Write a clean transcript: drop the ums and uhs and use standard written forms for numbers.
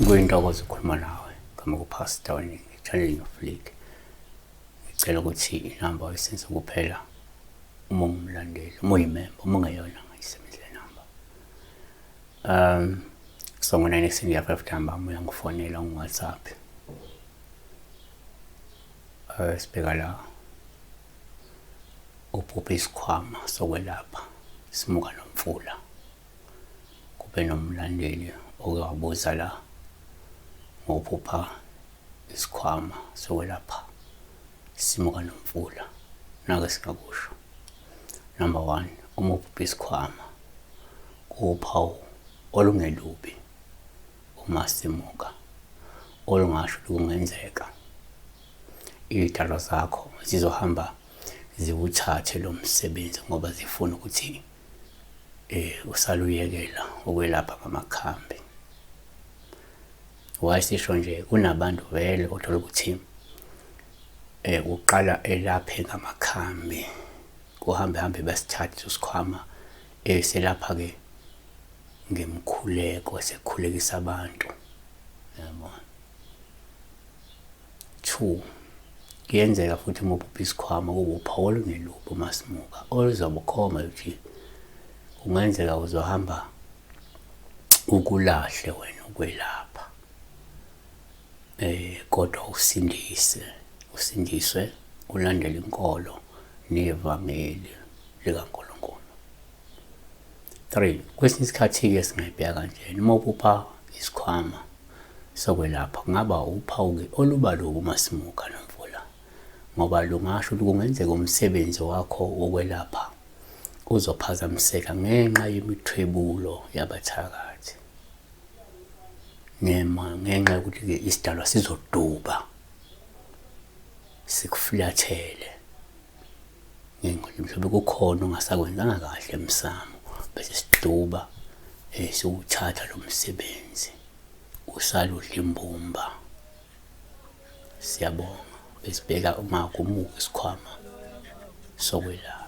Kuyintokozo ukukhuluma nawe gama kuPastor Weningi Channel Flick. Ngicela ukuthi inamba oyisenze kuphela uma ungumlandeli, uma uyimemba, uma ungeyona ngayisebenzile le namba. So ngo-9 ekuseni kuya 5 ntambama uyangifonela ngu-WhatsApp. Sibheka la uphupha isikhwama sokwelapha simuka nomfula. Kube nomlandeli oke wabuza la ngokuphupha isikhwama sokwelapha simuka nomfula. Nake singakusho. Number 1, uma uphupha isikhwama kuwuphawu olungelubi uma simuka, olungasho ukuthi kungenzeka iy'dalwa zakho zizohamba ziwuthathe lo msebenzi ngoba zifuna ukuthi usaluyekela ukwelapha ngamakhambi. Why sisho nje, kunabantu vele othola ukuthi uqala elaphe ngamakhambi, kuhambe hambe basithathe isikhwama eselapha-ke ngemkhuleko, sekhulekisa abantu, yabo. 2, kuyenzeka futhi uma uphupha isikhwama kube uphawu olungelubi uma simuka, oluzobe ukhomba ukuthi kungenzeka uzohamba ukulahle wena ukwelapha, kodwa usindise, usindiswe ulandele inkolo nevangeli likaNkulunkulu. 3, kwesinye isikhathi-ke singayibheka kanjena, uma uphupha isikhwama sokwelapha kungaba uphawu-ke oluba lubi uma simuka nomfula, ngoba lungasho ukuthi kungenzeka umsebenzi wakho wokwelapha uzophazamiseka ngenxa yemithwebulo yabathakathi, ngenxa yokuthi-ke isidalwa sizoduba sikufulathele ngenxa mhlawumbe kukhona ongasakwenzanga kahle emsamo, bese siduba siwuthatha lo msebenzi usaludla imbumba. Siyabonga, besibheka ungagumuki isikhwama sokwelapha.